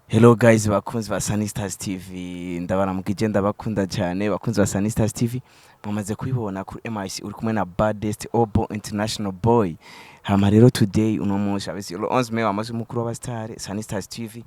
Hello guys, bakunzi ba Sunny Stars TV, ndabaramukije, ndabakunda cyane. Bakunzi ba Sunny Stars TV, mumaze kubibona kuri MIC uri kumwe na Baddest Obo International Boy. Hama rero today, uno munsi abesi le 11 mai, wa mukuru w'abastars, Sunny Stars TV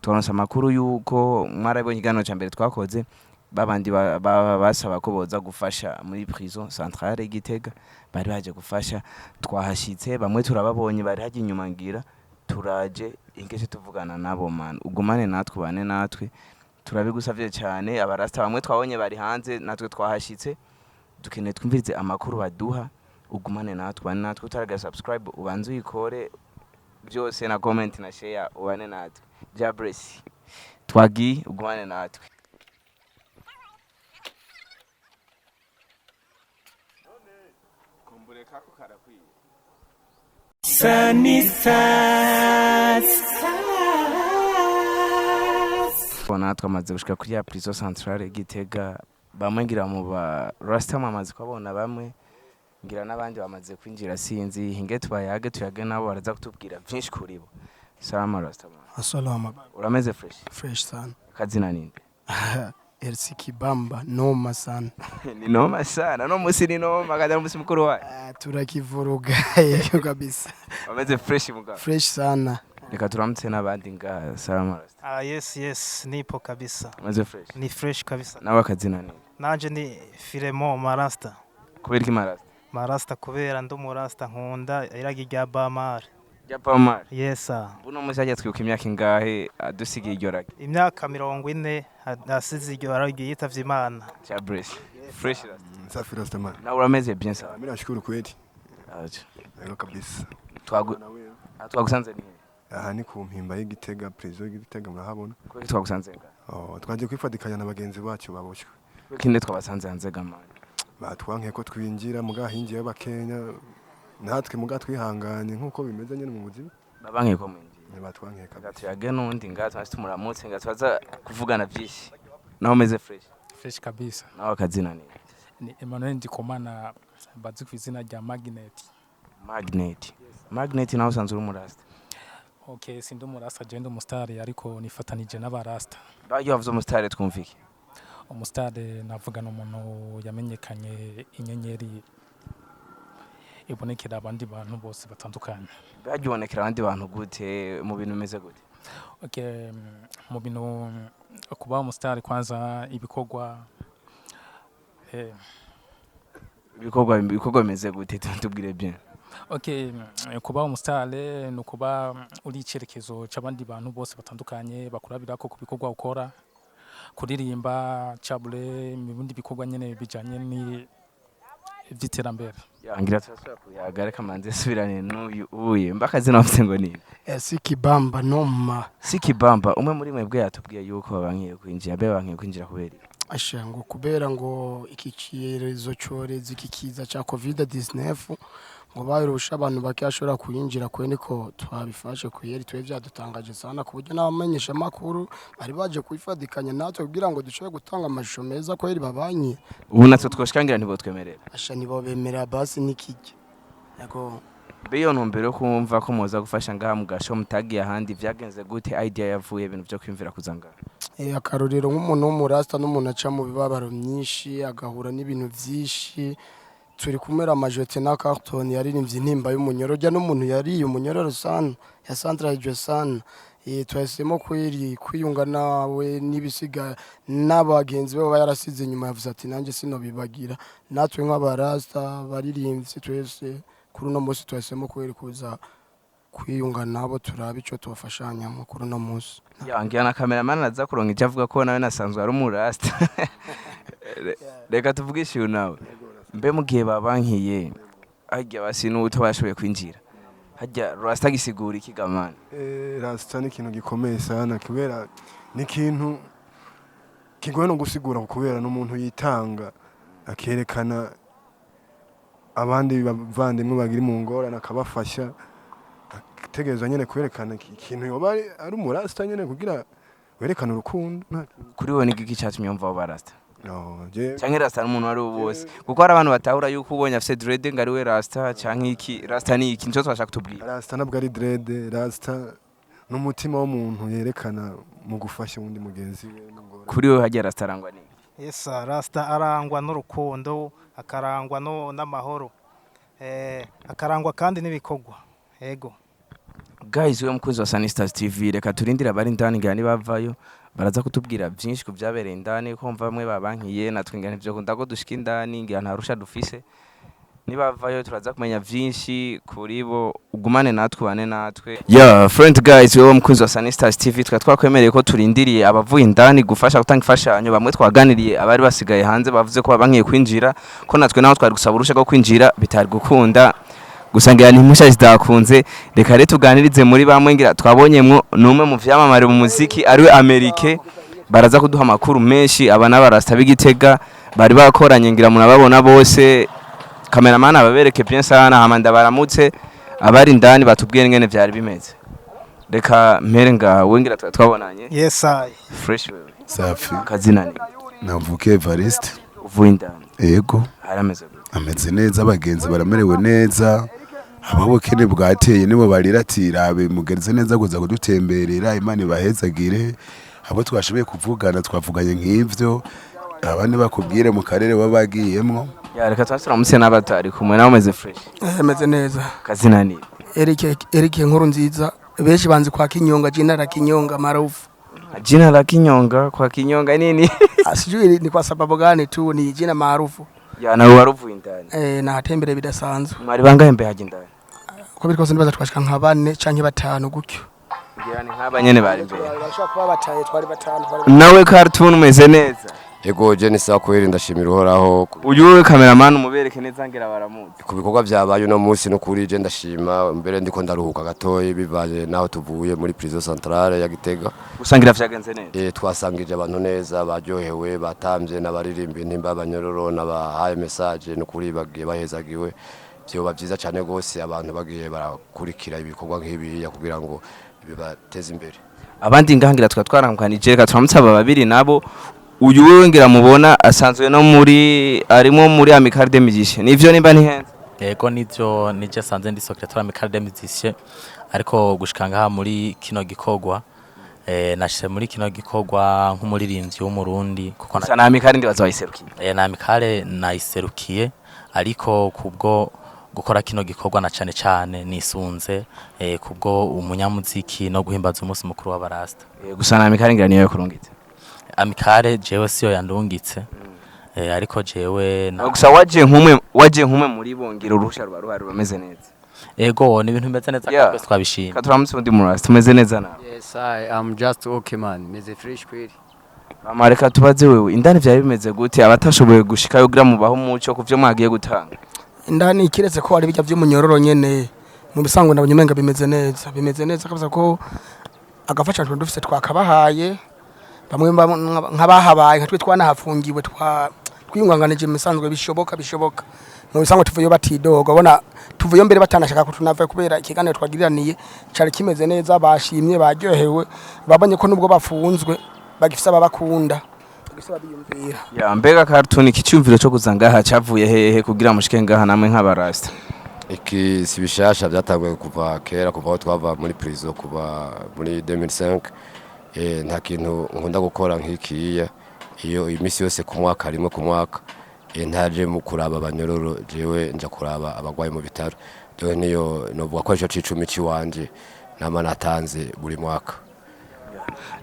turonse amakuru yuko mwarabonye ikiganiro ca mbere twakoze, babandi basaba ko boza gufasha muri prison centrale Gitega. Bari baje gufasha, twahashitse, bamwe turababonye bari hajya inyuma. Ngira turaje ingeshe tuvugana nabo. Man, ugumane natwe, ubane natwe, turabigusavye cyane. Abarasta bamwe twabonye bari hanze, natwe twahashitse, dukeneye twumvirize amakuru baduha. Ugumane natwe, ubane natwe. Utaraga subscribe, ubanze uyikore byose, na comment na share. Ubane natwe. Jabresi twagiye, ugumane natwe. Sunny Stars. Bona twamaze gushika kuri ya prison centrale Gitega. Bamwe ngira mu ba rasta mwamaze kubabona, bamwe ngira n'abandi bamaze kwinjira, sinzi. Hinge tubayage, tuyage nabo, baraza kutubwira vyinshi kuri bo. Salama rasta man. Asalama. Urameze fresh? Fresh sana. Kazina ninde? Elsi Kibamba, noma sana. Ni noma sana no musi, ni noma kada musi mukuru wawe. Ah, turakivuruga yego kabisa. Wameze fresh mugabo? Fresh sana. Reka turamutse n'abandi nga. Salama rasta. Ah, yes, nipo kabisa. Umeze fresh? Ni fresh kabisa. Nawe akazina ninde? Nanje ni Filemo Marasta. Kubera iki marasta? Marasta kubera ndi umurasta, nkunda iragi rya Bamar. Japamar. Yes sir. Buno musi hajya twibuka imyaka ingahe adusigiye iryo ragi? Imyaka 40 asize iryo ragi, yitavye Imana. Jabresi fresh rasta? Safi Rastaman. Nawe urameze bien sawa? Mimi nashukuru kweli. Aje. Yego kabisa. Twagu Na wewe. Ah, twagusanze ni Aha ni ku mpimba y'Igitega, prison y'Igitega murahabona. Kubera twagusanze nga? Oh, twaje kwifatikanya na bagenzi bacu baboshwe. Kinde twabasanze hanze gamani? Batwankiye ko twinjira, muga hinjiye abakenya. Natwe muga twihanganye nkuko bimeze nyene mu buzima. Babankiye ko mwinjiye? Batwankiye Nga kabisa. tuyage n'undi nga twasi tumuramutse, nga twaza kuvugana vyinshi. Nawe umeze fresh? Fresh kabisa. Nawe akazina ni? Ni Emmanuel Ndikumana, bazi ku izina rya Magnet. Magnet. Magnet, nawe usanzwe uri umurasta? Okay, sindi umurasta, je ndi umusitari ariko nifatanije n'abarasta. Bagiye bavuze umusitari, twumvike. Umusitari navuga ni umuntu yamenyekanye, inyenyeri ibonekera abandi bantu bose batandukanye. Bagiye ubonekera abandi bantu gute? Mu bintu bimeze gute? Okay, mu bintu kuba umusitari kwanza ibikorwa Ibikorwa bimeze gute? Tubwire bien. Okay, kuba umusitari ni ukuba uri icyerekezo cy'abandi bantu bose batandukanye bakurabirako ku bikorwa ukora, kuririmba, cabure, mu bindi bikorwa nyene bijanye ni iby'iterambere. Ngira turasubira kuyaga, reka manze subirane n'uyu uye mbakazina wavuze ngo ni? Elsi Kibamba, noma. Si Kibamba, umwe muri mwebwe yatubwiye yuko babankiye kwinjira. Be babankiye kwinjira kubera iki? Asha, ngo kubera ngo iki cyerezo cyorezo, iki kiza ca COVID-19, ngo bayirusha abantu bake ashobora kuyinjira. Kwe niko twabifashe kweri, twe byadutangaje sana ku buryo n'abamenyesha makuru bari baje kwifadikanya natwe kugira ngo dushobore gutanga amashusho meza, kweri babanye. Ubu natwe twoshikangira ntibotwemerera? Asha, nibo bemera basi nikijya yego. Mbe iyo ntumbero yo kumva ko muza gufasha ngaha mu gasho mutagiye ahandi vyagenze gute? Idea yavuye ibintu vyo kwiyumvira kuza ngaha? Akarorero nk'umuntu w'umurasta n'umuntu aca mu bibabaro myinshi, agahura n'ibintu byinshi. Turi kumera amajote na Carton yaririmbye intimba y'umunyoro, rya n'umuntu yariye umunyororo sana ya Central sana. Twahisemo kweri kwiyunga nawe n'ibisiga n'abagenzi be baba yarasize inyuma. Yavuze ati nanjye sinobibagira. Natwe nk'abarasta baririmbyi twese kuri uno munsi twahisemo kweri kuza kwiyunga nabo, turabe ico tubafashanyamo kuri uno munsi. Yangira na cameraman aza kuronka icyo avuga ko nawe nasanzwe ari umurasta. Reka tuvugishe uyu nawe. Mbe mu gihe babankiye harya basi n'ubuto bashoboye kwinjira harya, rasta gisigura iki gamani? Rasta ni ikintu gikomeye sana kubera ni ikintu kigoye no gusigura, kubera n'umuntu yitanga akerekana abandi bavandimwe bagiri mu ngorane akabafasha, ategerezwa nyene kwerekana ikintu yoba ari umurasta nyene kugira werekane urukundo Kuri wowe ni giki catumye wumva abo barasta? No, Canke rasta n'umuntu wari wose? Kuko hari abantu batahura yuko ubonye afise dread ngo ari we rasta, canke iki. Rasta ni iki? Nico twashaka kutubwira. Rasta ntabwo ari dread, rasta n'umutima w'umuntu yerekana. mu gufasha uwundi mugenzi we mu ngorane. Kuri wewe hagiye rasta arangwa ni Yes, rasta arangwa n'urukundo, akarangwa n'amahoro, akarangwa kandi n'ibikorwa, yego. Guys, we mukunzi wa Sunny Stars TV, reka turindire abari indani, ngira nibavayo baraza kutubwira byinshi ku byabereye indani, ko mva bamwe babankiye, natwe ngira ntivyo ko dushika indani, ngira nta rusha dufise. Nibavayo turaza kumenya byinshi kuri bo. Ugumane natwe, ubane natwe. Yeah friend, guys, wewe mukunzi wa Sunny Stars TV, twa twakwemereye ko turindiriye abavuye indani gufasha gutanga imfashanyo. Bamwe twaganiriye, abari basigaye hanze bavuze ko babankiye kwinjira, ko natwe naho twari gusaba urusha rwo kwinjira bitari gukunda, gusa ngira ni impushya zitakunze. Reka rero tuganirize muri bamwe, ngira twabonyemwo n'umwe mu vyamamare mu muziki, ariwe Amerike. Baraza kuduha amakuru menshi. Aba n'abarasta b'Igitega bari bakoranye, ngira murababona bose. Cameraman ababereke bien sana, hama ndabaramutse abari indani batubwiye ingene vyari bimeze. Reka mpere ngawe, ngira twabonanye. Yes, I. Fresh, wewe? Safi. Kazina ni? Navuke Evariste. Uvuye indani? Yego. Harameze gute? Ameze neza, abagenzi baramerewe neza. Ababukene bwateye nibo barira ati: "Rabe mugenze neza kuza kudutemberera, Imana ibahezagire." Abo twashoboye kuvugana twavuganye nk'ivyo, abandi bakubwire mu karere baba bagiyemwo. Ya, reka turamutse n'abatari kumwe nawe. Umeze fresh? Meze neza. Kazina ni? Eric, Eric Nkuru Nziza, benshi banzi kwa Kinyonga, jina la Kinyonga maarufu. Jina la Kinyonga, kwa Kinyonga nini? Ah, sijui ni kwa sababu gani tu, ni jina maarufu. Ya, nawe waruvuye indani? Nahatembere bidasanzwe. Mwari bangahe mbe haje indani? Uko biri kose ndibaza twashika nka bane canke batanu gutyo. Ngira ni nk'aba nyene bari imbere. Bashobora kuba bataye, twari batanu, twari. Nawe cartoon, umeze neza? Ego, je ni sawa kweri, ndashimira Uhoraho. Uyu we cameraman umubereke neza, ngira baramuzi. Ku bikorwa vyabaye uno munsi. No kuri je ndashima, mbere ndiko ndaruhuka gatoyi bivanye naho tuvuye muri prison centrale ya Gitega. Gusangira vyagenze neza? Twasangije abantu neza, baryohewe, batamvye n'abaririmba intimba abanyororo n'abahaye message. No kuri bagiye bahezagiwe. Vyoba vyiza cane gose abantu bagiye barakurikira ibikorwa nk'ibiya kugira ngo bibateze imbere. Abandi ngahangira twa twaramukanije, reka turamutse aba babiri nabo. Uyu wewe ngira mubona asanzwe no muri arimo muri Amicale des Musiciens, nivyo nimba ntihenze? Yego, nivyo, nije sanze ndi secrétaire Amicale des Musiciens, ariko gushika ngaha muri kino gikorwa, nashitse muri kino gikorwa nk'umuririmbyi w'Umurundi kuko gusa na Amicale ndibaza wayiserukiye. Na Amicale nayiserukiye, ariko kubwo gukora kino gikorwa na cane cane nisunze kubwo umunyamuziki no guhimbaza umunsi mukuru w'abarasta. Gusa na Amicale ngira niyo yakurungitse. Amicale jewe siyo yandungitse, ariko jewe na Gusa waje nkumwe muri bo, ngira uruhusha ruba ruhari, rumeze neza. Ego, ni ibintu bimeze neza. Twese twabishimye. Reka turamutse undi murasta, tumeze neza nawe? Yes, I am just okay man. Meze fresh kweli. Mama, reka tubaze wewe, indani vyari bimeze gute? Abatashoboye gushikayo kugira mubaho umuco kuvyo mwagiye gutanga. Indani, kiretse ko ari bijya vy'umunyororo nyene, mu bisanzwe nabonye umenga bimeze neza, bimeze neza kabisa, ko agafasha dufise twakabahaye. Bamwe nk'abahabaye nka twe twanahafungiwe, twiyunganganije mu bisanzwe bishoboka, bishoboka mu bisanzwe. Tuvuyeyo batidoga, ubona tuvuyeyo mbere batanashaka ko tunava, kubera ikiganiro twagiriraniye cari kimeze neza. Bashimye, baryohewe, babonye ko nubwo bafunzwe bagifise ababakunda, bagifise ababiyumvira. Ya, mbega cartoon, iki cyumviro cyo kuza ngaha cavuye hehe kugira mushike ngaha namwe nk'abarasta? Iki si bishasha, byatanguye kuva kera, kuva aho twava muri prison, kuva muri 2005. Nta kintu nkunda gukora nk'ikiya iyo iminsi yose ku mwaka, rimwe ku mwaka. Ntaje mu kuraba abanyororo, jewe nja kuraba abagwayi mu bitaro. Dore niyo novuga ko arico c'icumi ciwanje nama natanze buri mwaka.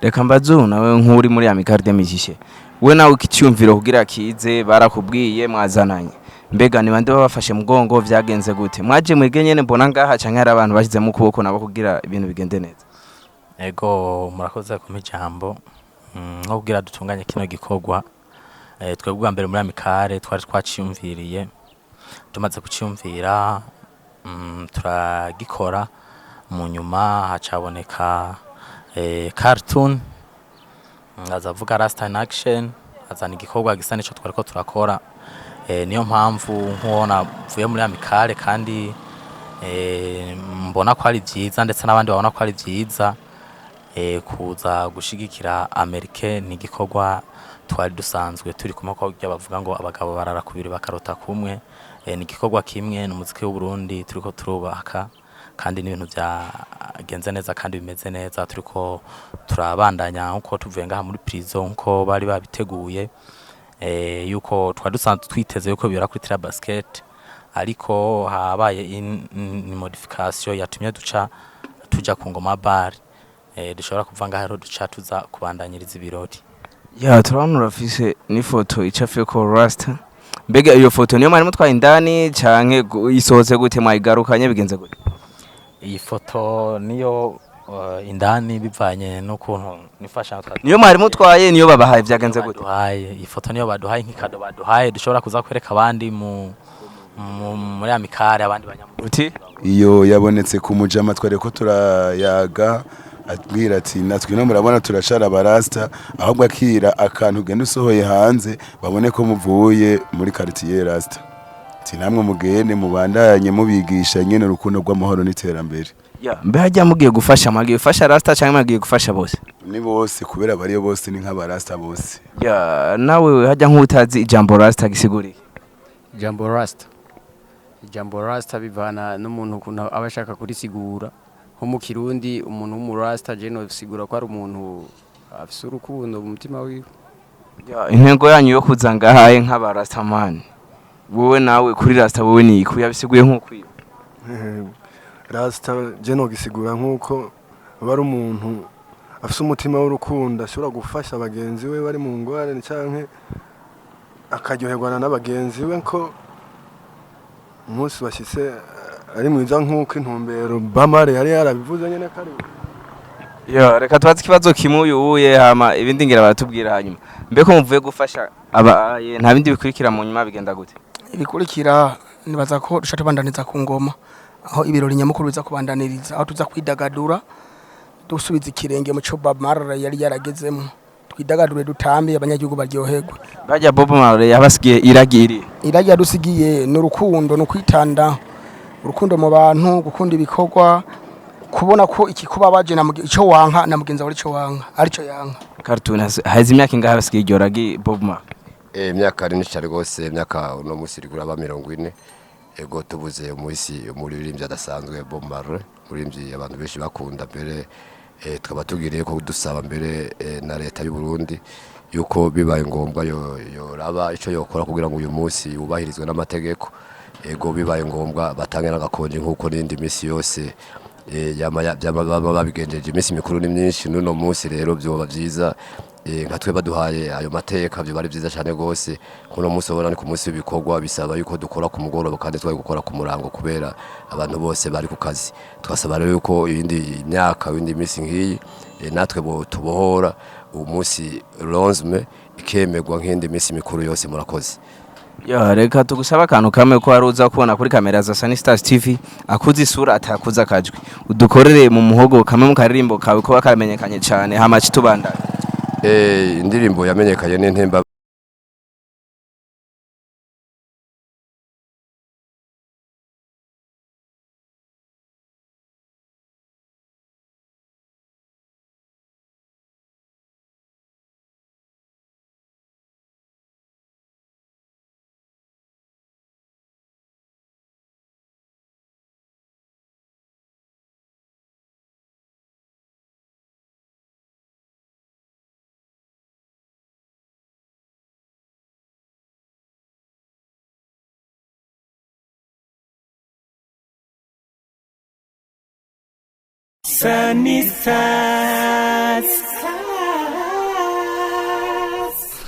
Reka mbaze nawe nk'uri muri Amicale des Musiciens, we nawe iki cyumviro kugira kize barakubwiye, mwazananye? Mbega ni bande babafashe mugongo? Vyagenze gute? Mwaje mwige nyene mbona ngaha, canke hari abantu bashyizemo ukuboko nabo kugira ibintu bigende neza? Ego, murakoze kumpa ijambo. Nko kugira dutunganye kino gikorwa, twebwe ubwa mbere muri Amicale twari twaciyumviriye. Tumaze kuciyumvira, turagikora. Mu nyuma hacaboneka cartoon, aza avuga Rasta in action, azana igikorwa gisa nico twariko turakora. Niyo mpamvu nk'uwo navuye muri Amicale kandi mbona ko ari vyiza, ndetse n'abandi babona ko ari vyiza kuza gushigikira Amerike. Ni igikorwa twari dusanzwe turi kumwe, ko bavuga ngo abagabo barara kubiri bakarota kumwe. Ni igikorwa kimwe, ni umuziki w'u Burundi turiko turubaka. Kandi n'ibintu byagenze neza kandi bimeze neza. Turiko turabandanya nkuko tuvuye ngaha muri prison, nkuko bari babiteguye, yuko twari dusanzwe twiteze yuko bibera kuri terrain basket, ariko habaye modification yatumye duca tuja ku Ngoma Bar. Dushobora kuva ngaha rero duca tuza kubandanyiriza ibirori. Ya, turabona urafise n'ifoto icafyeko rasta. Mbega iyo foto niyo mwari mutwaye indani, canke isohotse gute, mwayigarukanye, bigenze gute? Iyi foto niyo indani, bivanye n'ukuntu nifasha. Niyo mwari mutwaye, niyo babahaye, vyagenze gute? Baduhaye iyi foto, niyo baduhaye nk'ikado, baduhaye dushobora kuza kwereka abandi muri amicale, abandi banyamugi. Uti? Iyo yabonetse ku mujama twari ko turayaga, atubwira ati: "Natwe ino murabona turacara abarasta, ahubwo akira akantu ugenda usohoye hanze babone ko muvuye muri quartier rasta, ati namwe mugende mubandanye mubigisha nyene urukundo rw'amahoro n'iterambere." Ya, mbe hajya mugiye gufasha, mwagiye gufasha rasta canke mwagiye gufasha bose? Ni bose, kubera bariyo bose ni nk'abarasta bose. Ya, nawe hajya nk'utazi ijambo rasta gisiguriye? Ijambo rasta, ijambo rasta bivana n'umuntu ukuntu aba ashaka kurisigura. Nko mu Kirundi, umuntu w'umurasta je nosigura ko ari umuntu afise urukundo mu mutima wiwe. Ya, intego yanyu yo kuza ngahaye nk'abarastaman, wowe nawe kuri rasta wowe ni iki yabisiguye nk'uko iyo? Rasta je nogisigura nk'uko aba ari umuntu afise umutima w'urukundo, ashobora gufasha bagenzi we bari mu ngorane canke akaryoherwana n'abagenzi we, ko umunsi bashitse ari mwiza, nk'uko intumbero Bamare yari yarabivuze nyene ko ari. Ya, reka tubaze ikibazo kimwe uyu uye, hama ibindi ngira baratubwira hanyuma. Mbeko muvuye gufasha abaye, nta bindi bikurikira mu nyuma, bigenda gute? Ibikurikira, nibaza ko duca tubandaniza ku ngoma, aho ibirori nyamukuru biza kubandaniriza, aho tuza kwidagadura, dusubiza ikirenge mu cyo Bob Marley yari yaragezemo, twidagadure, dutambe, abanyagihugu baryoherwe. Bajya Bob Marley yabasigiye iragiri? Iragi yadusigiye ni urukundo, ni ukwitanda, urukundo mu bantu, gukunda ibikorwa, kubona ko ikikubabaje na icyo wanka na mugenzi wawe icyo wanka aricyo yanka. Cartoon, hazi imyaka ingahe basigiye iryo ragi Bob Marley? Imyaka ari myinshi cyane rwose, imyaka uno munsi iri kuraba 40. Ego, tubuze umunsi umuririmbyi adasanzwe Bob Marley, umuririmbyi abantu benshi bakunda mbere. Tukaba tugiriye ko dusaba mbere na leta y'u Burundi yuko bibaye ngombwa yoraba ico yokora kugira ngo uyu munsi wubahirizwe n'amategeko. Ego, bibaye ngombwa batange n'agakonje nk'uko n'indi minsi yose yama baba babigenjeje. Iminsi mikuru ni myinshi, n'uno munsi rero vyoba vyiza nka twe baduhaye ayo mateka, byo bari byiza cyane rwose. Kuno munsi ubona ni ku munsi w'ibikorwa, bisaba yuko dukora ku mugoroba kandi twari gukora ku murango kubera abantu bose bari ku kazi. Twasaba rero yuko iyindi myaka, iyindi minsi nk'iyi, natwe bo tubohora uwo munsi 11 mai ikemerwa nk'indi minsi mikuru yose. Murakoze. Ya, reka tugusaba akantu kamwe, ko wari uza kubona kuri kamera za Sunny Stars TV akuze isura atakuze akajwi, udukorere mu muhogo kamwe mu karirimbo kawe kuba kamenyekanye cyane, hama tubandanye. Indirimbo yamenyekanye n'intimba. Sunny Stars.